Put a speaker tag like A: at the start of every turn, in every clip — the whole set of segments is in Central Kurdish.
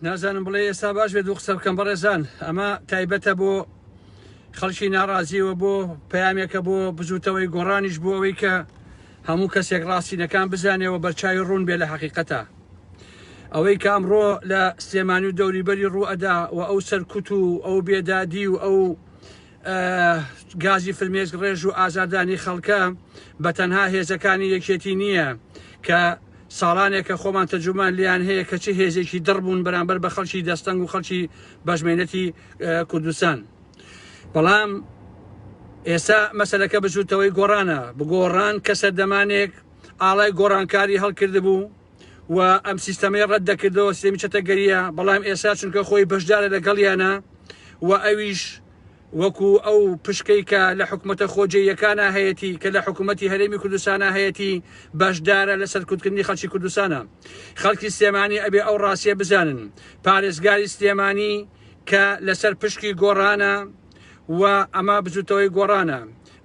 A: نازانم بڵێ ئێستا باش بێت و قسە بکەم بەڕێزان ئەمە تایبەتە بۆ خەڵکی ناڕازیەوە بۆ پەیامێکە بۆ بزوتەوەی گۆڕانیش بۆ ئەوەی کە هەموو کەسێک ڕاستینەکان بزانێەوە بەرچاوی ڕوون بێ لە حەقیقەتە ئەوەی کە ئەمڕۆ لە سلێمانی و دەوریبەری ڕوو ئەدا و ئەو سەرکوت و ئەو بێدادی و ئەو گازی فرمێسک ڕێژ و ئازاردانی خەڵکە بە تەنها هێزەکانی یەکێتی نییە کە ساڵانێکە خۆمان تەجروبەمان لیان هەیە کە چ هێزێکی دڕ بوون بەرامبەر بە خەڵکی دەستەنگ و خەڵکی بەژمێنەتی کوردستان بەڵام ئێستا مەسەلەکە بزوتەوەی گۆڕانە بگۆڕان کە سەردەمانێک ئاڵای گۆڕانکاری هەڵکردبوو و ئەم سیستەمەی ڕەت دەکردەوە سیستەمی چەتەگەریە بەڵام ئێستا چونکە خۆی بەشدارە لەگەڵیانە و ئەویش وەکو ئەو پشکەی کە لە حکومەتە خۆجێیەکانا هەیەتی کە لە حکومەتی هەرێمی کوردستانا هەیەتی بەشدارە لە سەرکوتکردنی خەڵکی کوردستانە خەڵکی سلێمانی ئەبێ ئەو ڕاستیە بزانن پارێزگاری سلێمانی کە لەسەر پشکی گۆڕانە و ئەمە بزوتەوەی گۆڕانە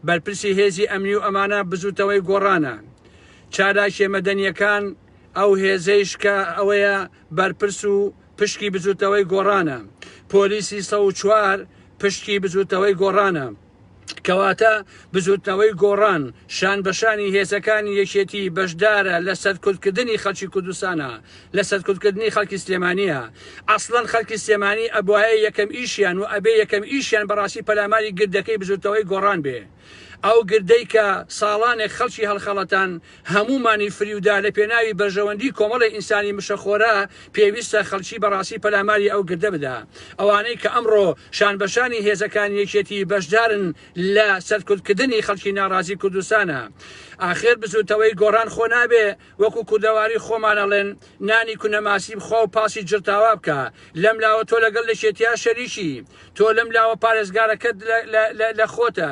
A: بەرپرسی هێزی ئەمنی و ئەمانە بزوتەوەی گۆڕانە چالاکیە مەدەنیەکان ئەو هێزەیش کە ئەوەیە بەرپرس و پشکی بزوتنەوەی گۆڕانە، پۆلیسی 104 پشکی بزوتنەوەی گۆڕانە. کەواتە بزوتنەوەی گۆڕان شان بەشانی هێزەکانی یەکێتی بەشدارە لە سەرکوتکردنی خەڵکی کوردستانە، لە سەرکوتکردنی خەڵکی سلێمانیە. ئەسڵەن خەڵکی سلێمانی ئەبوایە یەکەم ئیشیان و ئەبێ یەکەم ئیشیان بەڕاستی پەلاماری گردەکەی بزوتنەوەی گۆڕان بێ. ئەو گردەی کە ساڵانێک خەڵکی هەڵخەڵەتان، هەموومانی فریودا لە پێناوی بەرژەوەندی کۆمەڵێ ئینسانی مشەخۆرە، پێویستە خەڵکی بەڕاستی پەلاماری ئەو گردە بدا. ئەوانەی کە ئەمڕۆ شانبەشانی هێزەکانی یەکێتی بەشدارن لە سەرکوتکردنی خەڵکی ناڕازی کوردستانە. ئاخر بزوتەوەی گۆڕان خۆ نابێ وەکو کوردەواری خۆمان ئەڵێن نانی کونە ماسی بخوا و پاسی جرتاوا بکە. لەم لاوە تۆ لەگەڵ یەکێتیا شەریکی. تۆ لەم لاوە پارێزگارەکەت لە خۆتە.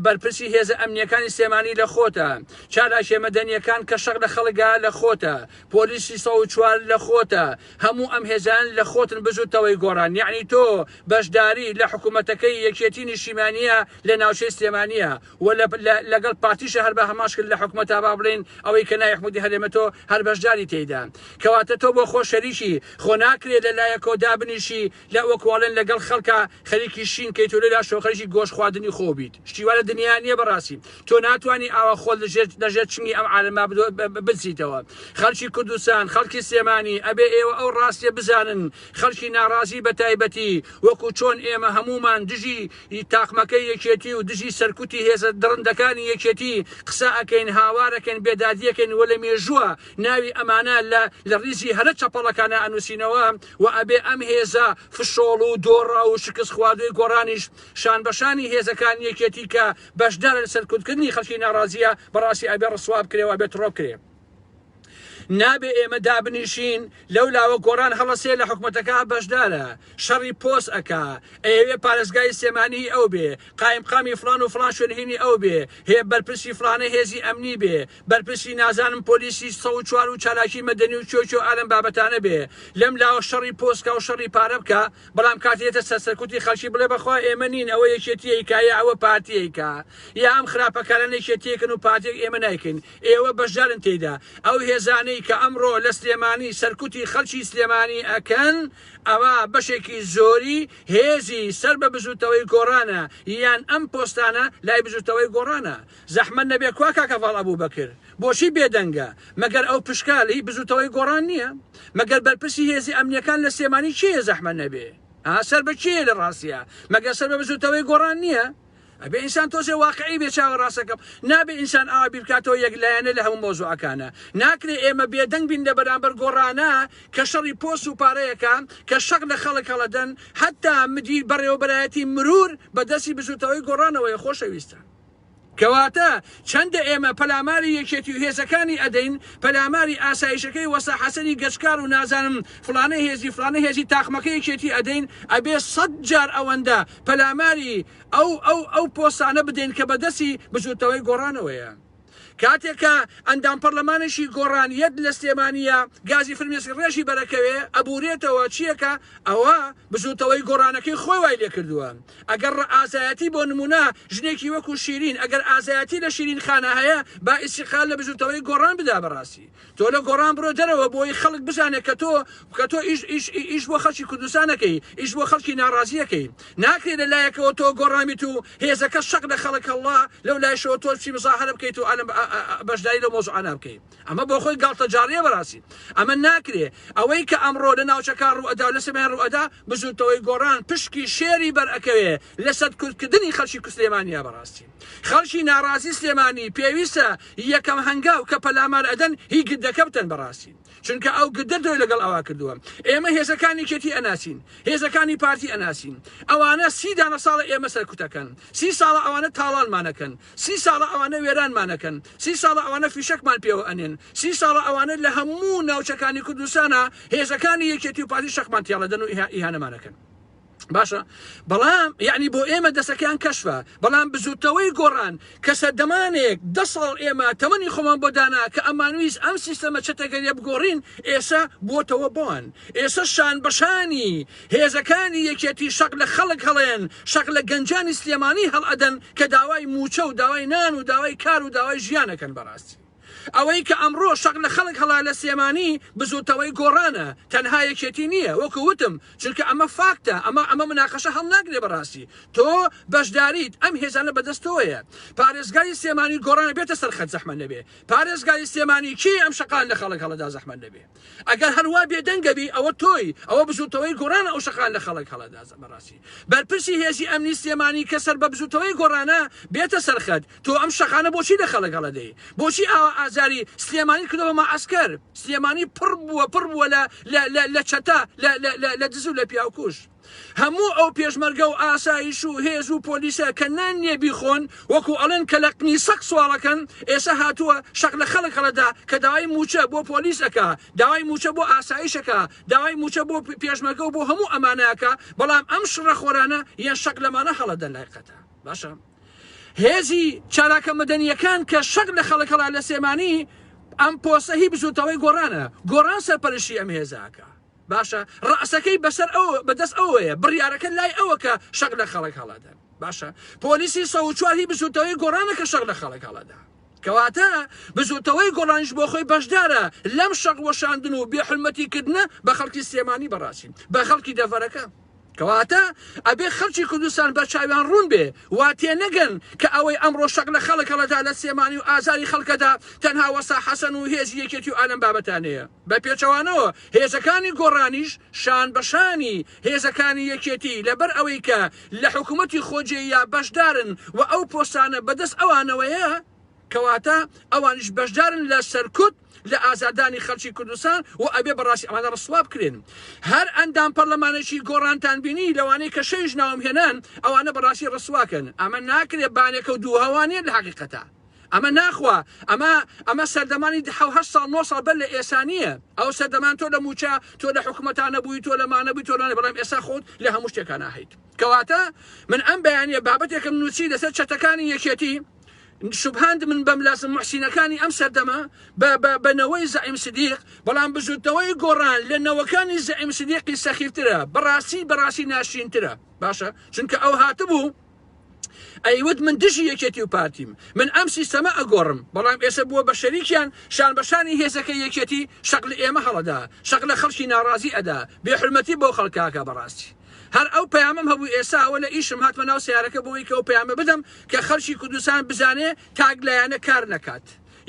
A: بەرپرسی هێزە ئەمنیەکانی سلێمانی لە خۆتە، چالاکیە مەدەنیەکان کە شەق لە خەڵک لە خۆتە، پۆلیسی 104 لە خۆتە، هەموو ئەم هێزان لە خۆتن بزوتەوەی گۆڕان، یەعنی تۆ بەشداری لە حکومەتەکەی یەکێتی نیشتیمانیە لە ناوچەی سلێمانیە و لەگەڵ پارتیشە هەر بە هەمان شکل لە حکومەتا با بڵێین ئەوەی کە ناوی حکومەتی هەرێمە تۆ هەر بەشداری تێیدا کەواتە تۆ بۆ خۆ شەریکی خۆ ناکرێ لە لایەکەوە دابنیشی لە وەکو ئەڵێن لەگەڵ خەڵکا خەریکی شین کەیت و لەلاشەوە خەریکی گۆشت خواردنی خۆ بیت شتی وا لە دنیا نییە بەڕاستی تۆ ناتوانی ئاوا خۆت لەژێر لەژێر چنگی ئەم عالەمە بدزیتەوە خەڵکی کوردستان خەڵکی سلێمانی ئەبێ ئێوە ئەو ڕاستیە بزانن خەڵکی ناڕازی بە تایبەتی وەکو چۆن ئێمە هەموومان دژی تاقمەکەی یەکێتی و دژی سەرکوتی هێزە دڕندەکانی یەکێتی قسە ئەکەین هاوارەکەین بێدادیەکەین وە لە مێژووە ناوی ئەمانە لە لە ڕیزی هەرە چەپەڵەکانە ئەنووسینەوە و ئەبێ ئەم هێزە فشۆڵ و دۆڕاو و شکست خواردووی گۆڕانیش شان بەشانی هێزەکانی یەکێتی کە بەشدارە لە سەرکوتکردنی خەڵکی ناڕازیە بەڕاستی ئەبێ ڕسوا بکرێ و ئەبێ تڕۆ بکرێ. نابێ ئێمە دابنیشین لەو لاوە گۆڕان هەڵەسێ لە حکومەتەکە بەشدارە شەڕی پۆست ئەکا ئەیەوێ پارێزگای سلێمانی هی ئەو بێ قایمقامی فڵان و فڵان شوێن هینی ئەو بێ هێ بەرپرسی فڵانە هێزی ئەمنی بێ بەرپرسی نازانم پۆلیسی 104 و چالاکی مەدەنی و کێو کێو ئالەم بابەتانە بێ لەم لاوە شەڕی پۆست کا و شەڕی پارە بکا بەڵام کاتێ دێتە سەر سەرکوتی خەڵکی بڵێ بەخوا ئێمە نین ئەوە یەکێتی ئەیکا یا ئەوە پارتی ئەیکا یا ئەم خراپەکارانە یەکێتیەکەن و پارتیەک ئێمە نایکەین ئێوە بەشدارن تێیدا ئەو هێزانەی کە ئەمڕۆ لە سلێمانی سەرکوتی خەڵکی سلێمانی ئەکەن ئەوا بەشێکی زۆری هێزی سەر بە بزوتەوەی گۆڕانە یان ئەم پۆستانە لای بزوتەوەی گۆڕانە زەحمەت نەبێ کوا کاک هەڤاڵ ئەبوبەکر بۆچی بێدەنگە مەگەر ئەو پشکە هی بزوتەوەی گۆڕان نییە مەگەر بەرپرسی هێزی ئەمنیەکان لە سلێمانی کێیە زەحمەت نەبێ ها سەر بە کێیە لە ڕاستیا مەگەر سەر بە بزوتەوەی گۆڕان نییە ئەبێ ئینسان تۆزێ واقعی بێ چاوە ڕاستەکەم نابێ ئینسان ئاوا بیر بکاتەوە یەک لایەنە لە هەموو مەوزوعەکانە ناکرێ ئێمە بێدەنگ بین لە بەرامبەر گۆڕانە کە شەڕی پۆست و پارەیەکە کە شەق لە خەڵک هەڵەدەن حتا مدیر بەڕێوەبەرایەتی مرور بە دەستی بزوتەوەی گۆڕانەوەیە خۆشەویستە. کەواتە چەندە ئێمە پەلاماری یەکێتی و هێزەکانی ئەدەین، پەلاماری ئاسایشەکەی وەستا حەسەنی گەچکار و نازانم فڵانە هێزی فڵانە هێزی تاقمەکەی یەکێتی ئەدەین، ئەبێ سەت جار ئەوەندە پەلاماری ئەو ئەو ئەو پۆستانە بدەین کە بەدەستی بزوتنەوەی گۆڕانەوەیە. کاتێک کە ئەندام پەرلەمانێکی گۆڕان یەت لە سلێمانییە گازی فرمێسک ڕێژی بەرەکەوێ ئەبورێتەوە چیەکە ئەوە بزوتەوەی گۆڕانەکەی خۆی وای لێکردووە ئەگەر ئازایەتی بۆ نمونە ژنێکی وەکو شیرین ئەگەر ئازایەتی لە شیرین خانە هەیە با ئیستیقال لە بزوتەوەی گۆڕان بدا بەڕاستی تۆ لە گۆڕان بڕۆ دەرەوە بۆی خەڵک بزانێت کە تۆ کە تۆ ئیش ئیش ئیش بۆ خەڵکی کوردستانەکەی ئیش بۆ خەڵکی ناڕازیەکەی ناکرێت لە لایەکەوە تۆ گۆڕانبیت و هێزەکە شەق لە خەڵک هەڵڵا لەو لایشەوە تۆ بچی مزاهەرە بکەیت و ئالم بەشداری لەو مەوزوعانە بکەی ئەمە بۆ خۆی گاڵتەجاڕیە بەڕاستی ئەمە ناکرێ ئەوەی کە ئەمڕۆ لە ناوچەکان ڕوئەدا و لە سلێمانی ڕوئەدا بزوتەوەی گۆڕان پشکی شێری بەر ئەکەوێ لە سەرکوتکردنی خەڵکی سلێمانیە بەڕاستی خەڵکی ناڕازی سلێمانی پێویستە یەکەم هەنگاو کە پەلامار ئەدەن هی گردەکە بتەن بەڕاستی چونکە ئەو گردە درۆی لەگەڵ ئەوا کردووە ئێمە هێزەکانی یەکێتی ئەناسین هێزەکانی پارتی ئەناسین ئەوانە سی دانە ساڵە ئێمە سەرکوتەکەن سی ساڵە ئەوانە تاڵانمانەکەن سی ساڵە ئەوانە وێرانمانەکەن سی ساڵە ئەوانە فیشەکمان پێوە ئەنێن سی ساڵە ئەوانە لە هەموو ناوچەکانی کوردستانە هێزەکانی یەکێتی و پارتی شەقمان تێڵەدەن و ئیهانەمانەکەن باشە بەڵام یعنی بۆ ئێمە دەسەکەیان کەشفە بەڵام بزوتەوەی گۆڕان کە سەردەمانێک دە ساڵ ئێمە تەمەنی خۆمان بۆ دانا کە ئەمانویست ئەم سیستەمە چەتەگەریە بگۆڕین ئێسا بۆتەوە بۆن ئێسە شان بەشانی هێزەکانی یەکێتی شەق لە خەڵک هەڵێن شەق لە گەنجانی سلێمانی هەڵئەدەن کە داوای موچە و داوای نان و داوای کار و داوای ژیانەکەن بەڕاستی ئەوەی کە ئەمڕۆ شەق لە خەڵک هەڵا لە سلێمانی بزوتەوەی گۆڕانە تەنها یەکێتی نییە وەکو وتم چونکە ئەمە فاکتە ئەمە ئەمە مناقەشە هەڵناگرێ بەڕاستی تۆ بەشداریت ئەم هێزانە بەدەستەوەیە پارێزگاری سلێمانی گۆڕان بێتە سەر خەت زەحمەت نەبێ پارێزگاری سلێمانی کێ ئەم شەقان لە خەڵک هەڵەدا زەحمەت نەبێ ئەگەر هەروا بێدەنگەبی ئەوە تۆی ئەوە بزوتەوەی گۆڕانە ئەو شەقان لە خەڵک هەڵەدا بەڕاستی بەرپرسی هێزی ئەمنی سلێمانی کە سەر بە بزوتەوەی گۆڕانە بێتە سەرخەت تۆ ئەم شەقانە بۆچی لە خەڵک هەڵەدەی؟ بۆچی ئاوا ئازاری سلێمانیت کردوە بە مەعەسکەر؟ سلێمانی پڕ بووە پڕ بووە لە لە لە لە چەتە لە لە لە لە دز و لە پیاوکوژ. هەموو ئەو پێشمەرگە و ئاسایش و هێز و پۆلیسە کە نان نییە بیخۆن وەکو ئەڵێن کە لە قنی سەگ سواڵەکەن ئێسە هاتووە شەق لە خەڵک هەڵەدا کە داوای مووچە بۆ پۆلیس ئەکا داوای مووچە بۆ ئاسایش ئەکا داوای مووچە بۆ پێشمەرگە و بۆ هەموو ئەمانە ئەکا بەڵام ئەم شڕەخۆرانە یەن شەق لەمانە هەڵەدەن لای قەتە باشە هێزی چالاکە مەدەنییەکان کە شەق لە خەڵک هەڵا لە سلێمانی ئەم پۆستە هی بزوتەوەی گۆڕانە گۆڕان سەرپەرشتی ئەم هێزە ئەکا باشە ڕەئسەکەی بەسەر ئەو بەدەست ئەوەیە بڕیارەکە لای ئەوە کە شەق لە خەڵک هەڵەدەن باشە پۆلیسی 104 هی بزوتەوەی گۆڕانە کە شەق لە خەڵک هەڵەدا کەواتە بزوتەوەی گۆڕانیش بۆ خۆی بەشدارە لەم شەق وەشاندن و بێحورمەتی کردنە بە خەڵکی سلێمانی بەڕاستی بە خەڵکی دەڤەرەکە کەواتە ئەبێ خەڵکی کوردستان بەرچاویان ڕوون بێ وا تێنەگەن کە ئەوەی ئەمڕۆ شەق لە خەڵک هەڵەدا لە سلێمانی و ئازاری خەڵکەدا تەنها وەستا حەسەن و هێزی یەکێتی و ئالەم بابەتانەیە بە پێچەوانەوە هێزەکانی گۆڕانیش شان بە شانی هێزەکانی یەکێتی لەبەر ئەوەی کە لە حکوومەتی خۆجێییا بەشدارن و ئەو پۆستانە بەدەست ئەوانەوەیە کەواتە ئەوانیش بەشدارن لە سەرکوت لە ئازاردانی خەڵکی کوردستان و ئەبێ بەڕاستی ئەمانە ڕسوا بکرێن هەر ئەندام پەرلەمانێکی گۆڕانتان بینی لەوانەی کە شەویش ناوم هێنان ئەوانە بەڕاستی ڕسواکەن ئەمە ناکرێ بانێکە و دوو هەوا نیە لە حەقیقەتە ئەمە ناخوا ئەمە ئەمە سەردەمانی حە هەشت ساڵ نۆ ساڵ بەر لە ئێسا نییە ئەو سەردەمان تۆ لە موچە تۆ لە حکومەتانە بووی تۆ لە مانە بووی تۆ لە بەڵام ئێستا خۆت لە هەموو شتێکانە هەیت کەواتە من ئەم بەیانیە بابەتێکم نووسی لەسەر چەتەکانی یەکێتی شوبهاند من بەم لازم موحسینەکانی ئەم سەردەمە بە بە بە نەوەی زەعیم سدیق بەڵام بزوتنەوەی گۆڕان لە نەوەکانی زەعیم سدیقی سەخیفترە بەڕاستی بەڕاستی ناشرینترە باشە چونکە ئەو هاتبوو ئەیوت من دژی یەکێتی و پارتیم من ئەم سیستەمە ئەگۆڕم بەڵام ئێستا بووە بە شەریکیان شان بە شانی هێزەکەی یەکێتی شەق لە ئێمە هەڵەدا شەق لە خەڵکی ناڕازی ئەدا بێحورمەتی بۆ خەڵکاکە بەڕاستی هەر ئەو پەیامەم هەبوو ئێستا ئەوە لە ئیشم هاتمە ناو سەیارەکە بۆی کە ئەو پەیامە بدەم کە خەڵکی کوردستان بزانێ تاک لایەنە کار نەکات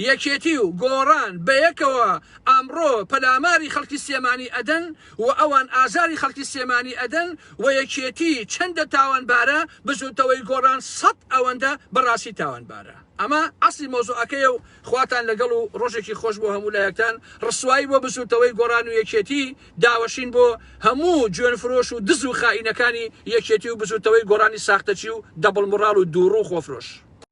A: یەکێتی و گۆڕان بەیەکەوە ئەمڕۆ پەلاماری خەڵکی سلێمانی ئەدەن و ئەوان ئازاری خەڵکی سلێمانی ئەدەن و یەکێتی چەندە تاوانبارە بزوتەوەی گۆڕان سەد ئەوەندە بەڕاستی تاوانبارە ئەمە ئەسلی مەوزوعەکەیە و خواتان لەگەڵ و ڕۆژێکی خۆش بۆ هەموو لایەکتان ڕسوایی بۆ بزوتەوەی گۆڕان و یەکێتی داوەشین بۆ هەموو جوێن فرۆش و دز و خائینەکانی یەکێتی و بزوتەوەی گۆڕانی ساختەچی و دەبڵ موڕاڵ و دووڕوو خۆفرۆش.